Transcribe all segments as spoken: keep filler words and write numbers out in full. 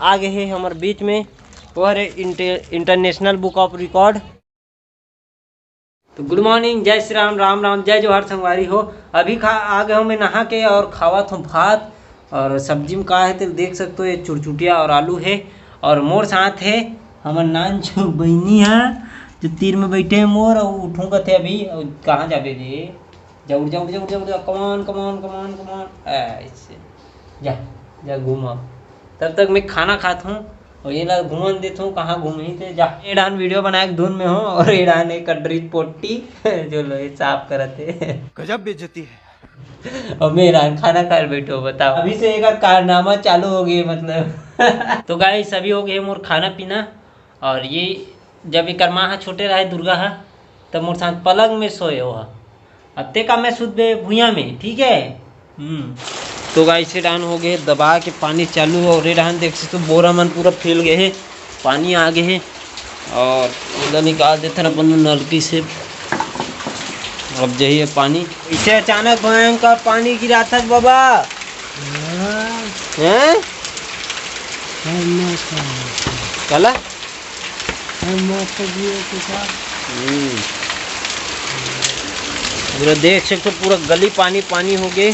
आ गे हे हमर बीच में, वो हरे inter-, international book of record. तो गुड मॉर्निंग, जय श्री राम, राम राम, जय जोहार संगवारी हो। अभी खा आ गए हो मैं नहा के और खावत हूँ भात। और सब्जी में का है तो देख सकते हो, ये चुरचुटिया और आलू है। और मोर साथ है हमर नान जो बहनी है, जो तीर में बैठे हैं मोर, और उठूंगा थे अभी। और कहाँ जाबे रे? जा उठ जा उठ जा उठ जा उठ जा, कमान कमान कमान कमान, ऐसे जा, जा घूमा। तब तक मैं खाना खात हूँ और ये ला घूमन देत हूँ, कहाँ घूमही ते जा। ये डान वीडियो बनाए के धुन में हो और ये डान एक ड्रिल पोटी जो लोहे साफ करत है। गजब बेइज्जती है। और मैं डान खाना खाए बैठो, बताओ। अभी से एक कारनामा चालू हो गए, मतलब। तो गाइस, अभी हो गए मोर खाना पीना। और ये जब एकर माँ ह छोटे रहे दुर्गा ह, तब मोर साथ पलंग में सोए हो ह। अब ते का मैं सुतबे भुइयां में, ठीक है। हम्म। तो गाइस, ये डान हो गए दबा के पानी चालू, और ये डान देख सकते हो बोरा मन पूरा फैल गए है, पानी आ गए है। और ओला निकाल देते हैं अपन नलकी से। अब जही है पानी, इसे अचानक भयंकर पानी गिरा था बाबा। हैं? काला? हम्म। पूरा देख सकते हो, पूरा गली पानी पानी हो गए।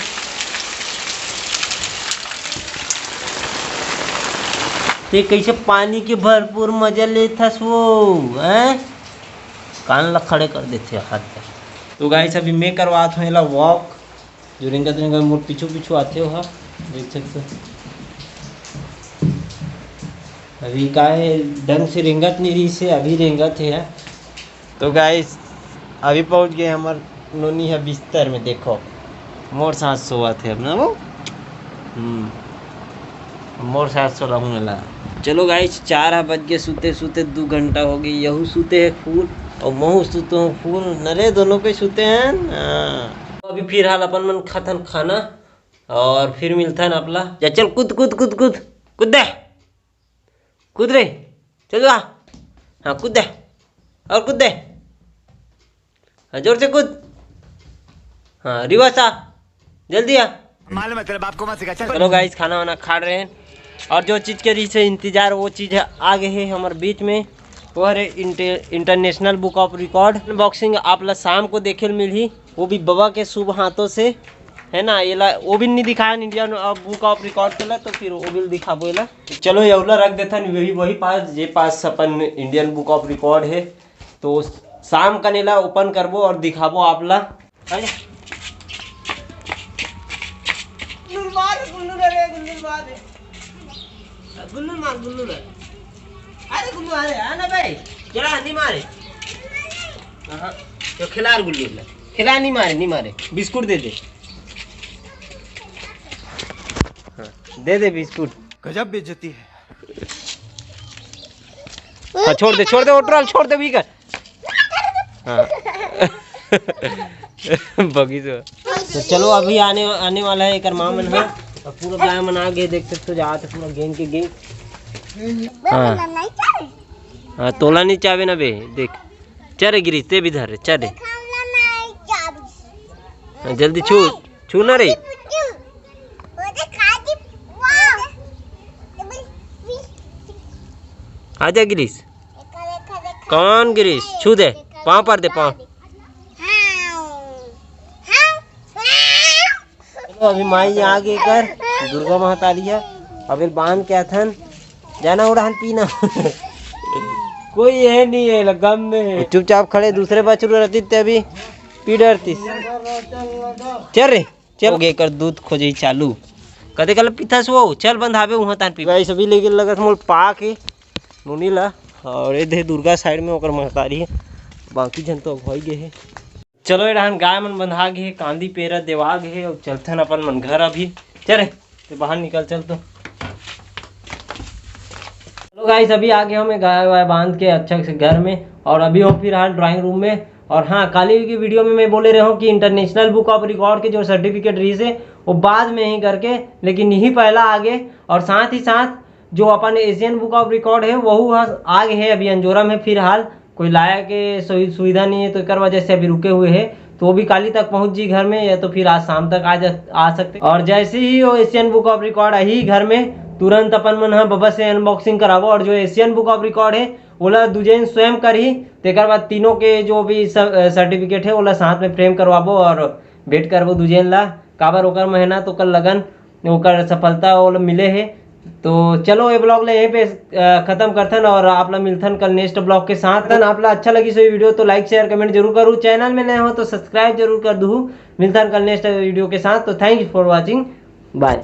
ते कैसे पानी के भरपूर मजा लेथस वो, हैं? कान ला खड़े कर देथे हाथ कर। तो गाइस, अभी मैं करवात हूँ एला वॉक। जो रेंगत रेंगत मोर पीछू पीछू आथे ओहा, देख सकते हो। अभी का है, ढंग से रेंगत नहीं रही से, अभी रेंगत है। तो गाइस, अभी पहुंच गए हमर नोनी है बिस्तर में। देखो, मोर साथ सोवत है अपना वो। हम्म। मोर साथ सोला हूँ ला। चलो गाइस, चार ह बज के सुते सुते दू घंटा हो गई। यहू सुते है फूल और महू सुते हो फूल, नरे दोनों के सुते हैं। हाँ। तो अभी फिलहाल अपन मन खाथन खाना और फिर मिलथन आपला। जा चल, कूद कूद कूद कूद कूद दे, कूद रे, चल जा। हाँ, कूद दे, और कूद दे। हाँ, जोर से कूद। हाँ, रिवर्स आ, जल्दी आ। मालूम है तेरे बाप को मत सिखा, चल। चलो गाइस, खाना वाना खा रहे हैं। और जो चीज़ के रही से इंतजार, वो चीज़ है, आ गए है हमारे बीच में। वो हरे inter-, international book of record unboxing आप ला शाम को देखे ल मिलही, वो भी बाबा के शुभ हाथों से, है ना। ये ला वो भी नहीं दिखाया इंडियन बुक ऑफ रिकॉर्ड के ला, तो फिर वो भी दिखाबो एला। चलो, ये वाला रख देता नहीं, वही, वही पास, जे पास अपन इंडियन बुक ऑफ रिकॉर्ड है। तो शाम कने ला ओपन करबो और दिखाबो आप ला। आजा। गुल्लू मार, गुल्लू रे, गुल्लू मार रे। गुल्लू मार, गुल्लू रे। अरे गुल्लू, अरे, आ ना भाई। क्या, नहीं मारे? हाँ, तो खिला गुल्लू ला। खिला, नहीं मारे, नहीं मारे। बिस्कुट दे दे। हाँ, दे दे बिस्कुट। गजब बेइज्जती है। हाँ, छोड़ दे, छोड़ दे, ओटराल छोड़ दे, भी कर। हाँ। बगी से। तो चलो, अभी आने, आने वाला है एकर माँ मन ह। और पूरा गाय मन आ गए, देख सकते हो, जात है पूरा गेंग के गेंग। हाँ। हाँ, तोला नहीं चावे ना बे, देख। चल रे गिरीश, ते भी धर रे, चल रे। हाँ, जल्दी छू, छू ना रे। आजा गिरीश। कौन गिरीश? छू दे, पाँव पर दे, पाँव। चलो, अभी माई आ गई कर, दुर्गा महतारी है। अभी बांध के अथन जाना उड़ान पीना। कोई ये नहीं है, गम में है। चुपचाप खड़े, दूसरे बछरू रहती ते अभी पी डरती। चल रे, चल। हो गए कर दूध खोजे चालू। कदे कल पीथस वो, चल बंधाबे उहाँ तान पी। गाइस, अभी लेके लगत मोल पाक है नोनी ला, और ये दे दुर्गा साइड में ओकर महतारी है, बाकी झन तो अघवाई गए है। चलो, ये डहन गाय मन बंधा गे हे, कांदी पेरा देवा गे हे, अउ चलथन अपन मन घर अभी। चल रे, ते बाहर निकल, चल तो। चलो गाइस, अभी आ गया हूँ मैं गाय वाय बांध के अच्छा से घर में, और अभी हम फिलहाल ड्राइंग रूम में। और हाँ, काली की वीडियो में मैं बोले रहे हूँ कि इंटरनेशनल बुक ऑफ रिकॉर्ड के जो सर्टिफिकेट रही से, वो बाद में ही करके, लेकिन यही पहला आगे। और साथ ही साथ जो अपन एशियन बुक ऑफ रिकॉर्ड है, वहू ह आ गे हे, अभी अंजोरा में फिलहाल कोई लाया के सुवि-, सुविधा नहीं है, तो एकर वजह से अभी रुके हुए हैं। तो वो भी काली तक पहुंच जी घर में, या तो फिर आज शाम तक आ जा, आ सकते। और जैसे ही वो Asian book of record I घर में, तुरंत अपन मन ह बबा से अनबॉक्सिंग कराबो और जो एशियन बुक ऑफ रिकॉर्ड हे ओला दुजेन स्वयं करही, तेकर बाद तीनों के जो भी सर्टिफिकेट हे ओला साथ में फ्रेम करवाबो और भेंट करबो दुजेन ला। काबर ओकर मेहनत, ओकर लगन, ओकर सफलता ओला मिले हे। तो चलो ये ब्लॉग ला यहीं पे अ, खत्म करथन और आप ला मिलथन कल नेक्स्ट ब्लॉग के साथ। आप ला अच्छा लगी सो वीडियो तो लाइक शेयर कमेंट जरूर करू, चैनल में नए हो तो सब्सक्राइब जरूर कर दू। मिलथन कल नेक्स्ट वीडियो के साथ। तो thank you for watching, bye।